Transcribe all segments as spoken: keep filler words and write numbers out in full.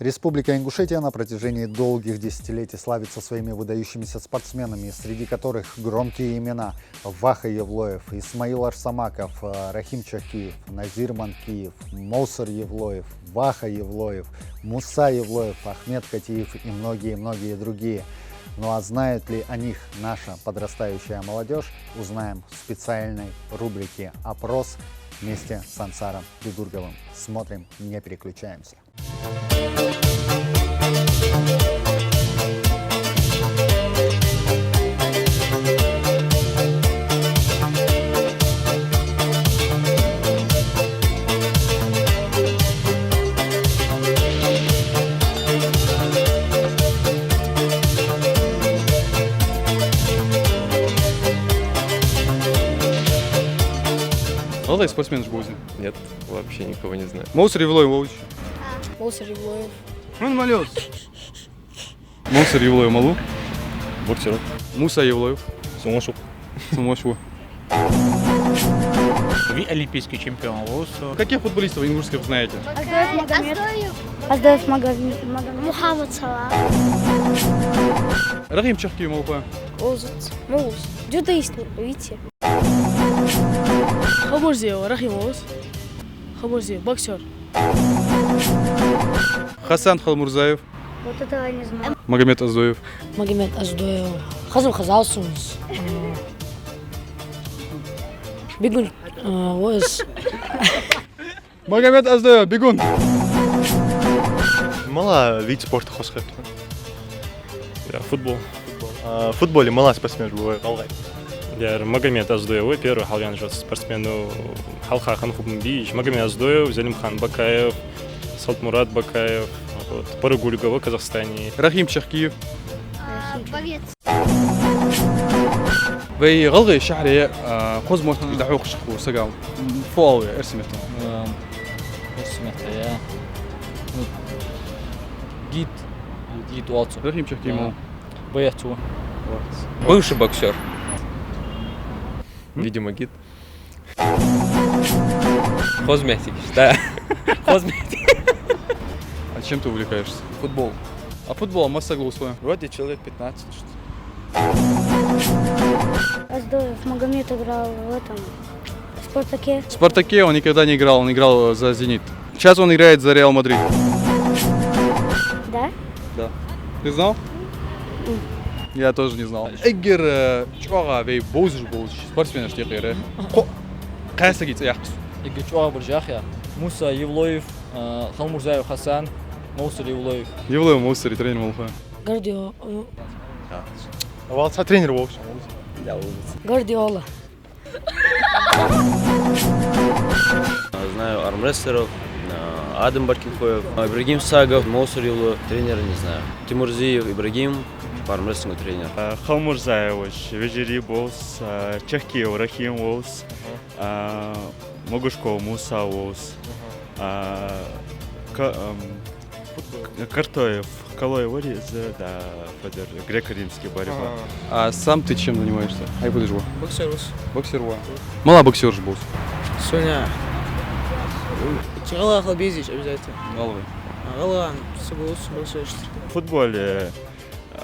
Республика Ингушетия на протяжении долгих десятилетий славится своими выдающимися спортсменами, среди которых громкие имена: Ваха Евлоев, Исмаил Арсамаков, э, Рахим Чахкиев, Назир Манкиев, Моусар Евлоев, Ваха Евлоев, Муса Евлоев, Ахмед Катиев и многие-многие другие. Ну а знает ли о них наша подрастающая молодежь, узнаем в специальной рубрике «Опрос» вместе с Ансаром Дудурговым. Смотрим, не переключаемся. ГӀалгӀай спортсменаш бувзий? Нет, вообще никого не знаю. Моусар Евлоев вовзий? Моусар Евлоев. Хьун малюс? Моусар Евлоев малув? Боксёр. Муса Евлоев? Сомашук. Сомашук. Виъ олимпийский чемпион вовзаш. Каких футболистов ингушских знаете? Аздоев Магомед. Аздоев Магомед. Мухаммад Салах. Рахим Чахкиев малув? Вовзац. Малув. Дзюдоист, видите? Халмурзаев Рахим вовзий? Халмурзаев, боксёр. Хасан Халмурзаев. Вот этого я не знаю. Магомед Аздоев. Магомед Аздоев. Хазам хазал сунус. Бегун, э, вовзаш. Магомед Аздоев, бегун. Мала вид спорта хоза хет? Бля, футбол. А, в футболе мала спортсменаш бувзий гӀалгӀай? Дер Магомед Аздоев ва первый хьалваьнна спортсмен, ну, хьалха хинна хӀама бий, Магомед Аздоев, Зелимхан Бакаев, Салтмурад Бакаев, вот, Парагульгова Казахстане. Рахим Чахкиев. А, борец. Вай гӀалгӀай шахьаре, а, хоза моттиг дӀахьокхаш хул сага. М, фу оал вай эрсий меттала? Эм, эрсий меттала, я. Ну, гид. Гид оал цох. Рахим Чахкиев. Да. Боец ва. Боец. Бывший боксёр. М? Видимо, гид. Хоза моттигаш, да. Хоза моттигаш. А чем ты увлекаешься? Футбол. А футбол масса глупого? Вроде человек пятнадцать, что ли. Аздоев Магомед играл в этом, в «Спартаке». В «Спартаке» он никогда не играл, он играл за «Зенит». Сейчас он играет за «Реал Мадрид». Да? Да. Ты знал? М. Я тоже не знал. Эггара, э, чӀоагӀа вай бовзаш бола спортсменаш тӀехьара. Кхо-, кхаь сага цӀи яккха. Эггара чӀоагӀа болаш яхе: Муса Евлоев, э, Халмурзаев Хасан, Моусар Евлоев. Евлоев Моусар, тренер малув? Гвардио-, м. Валца тренер вовзий? Да, вовзац. Гвардиола. Знаю армрестлеров, а, Адам Баркинхоев, Ибрагим Сагов, Моусар Евлоев, тренера не знаю. Тимурзиев Ибрагим, по армрестлингу тренер. А, Халмурзаев Вежери вовз, а, Чахкиев Рахим вовз, а, Могушков Муса вовз, а, Ка-, ам, Картоев Калой вар из, да, фу дар, греко-римский борьба. Ага. А сам ты чем занимаешься? Хьай фу деш ва? Боксёр ва со. Боксёр ва. Мала боксёраш бувзий? Соня. Чи гӀалгӀа хила безаш обязательно. ГӀалгӀа. А, гӀалгӀа, со бувзац боксёраш. В футболе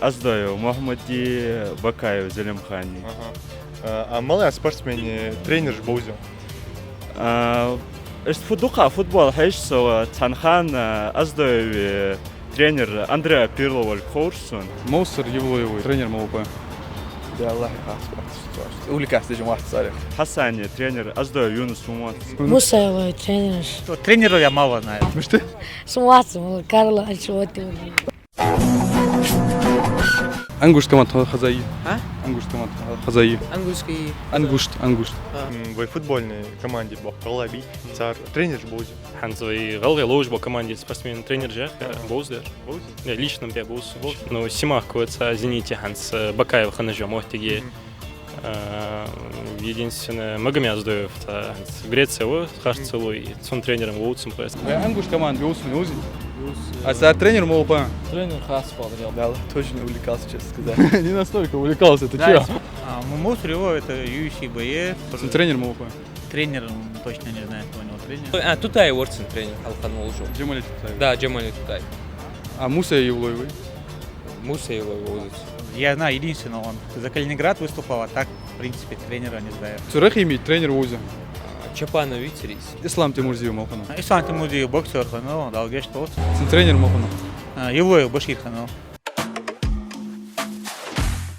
Аздоев Мухаммад, Бакаев Зелимхан. Ага. А, а мала спортсмений тренераш бувзий? А, иштта фу дукха футбол хьежаш со ва, цхьан хана Аздоевий тренер Андреа Пирло волга ховш сона. Моусар Евлоевий тренер малув? Да, Аллахӏа хас бац. Увлекаться деш ма вац царех. Хасани тренер Аздоев Юнус ма вац. Мусаевий тренер. Тренеров я мало знаю. Мишта? Сона вац, мала Карло Анчелотти. Ангушт команда хоза я? А? Ангушт команда хоза я? Ангушт. Ангушт, ангушт. А. М, вай футбольни команде боккха гӀалгӀай бий, цар тренераш бувзий? ХӀанз вай гӀалгӀай ловш бола команде спортсмен тренер жах, бувзий дар? Бувзий? Не, лично бе бувзац. Бувзий. Ну, Симак ва цхьа «Зените» хӀанз, э, Бакаев хинна жо моттиге. Мгм. А, единственное, Магомед Аздоев, цхьа Греце ва, харц ва, и цун тренером вовзац ма хой. Э, ангушт команда бувзий, бувзий? А цар тренер малув? Тренер хац, палрел. Да, тоже не увлекался, честно сказать. Не настолько увлекался, ты чё? А, М-, Мусаев, это UFC боец. Цун тренер малув? Тренер, м, точно не знаю, кто у него тренер. А, Тутай вар цун тренер, хьалха волаш. Джамали Тутай. Да, Джамали Тутай. А Муса Евлоев вий? Муса Евлоев вовзац. Я знаю единственного, он за Калининград выступал, а так, в принципе, тренера не знаю. Цу Рахима тренер вовзий? Чапанов вицарис. Ислам Тимурзиев мала хиннав? Ислам Тимурзиев боксёр хиннав, Дала гешт долда. Цун тренер мала хиннав? Евлоев Башир хиннав.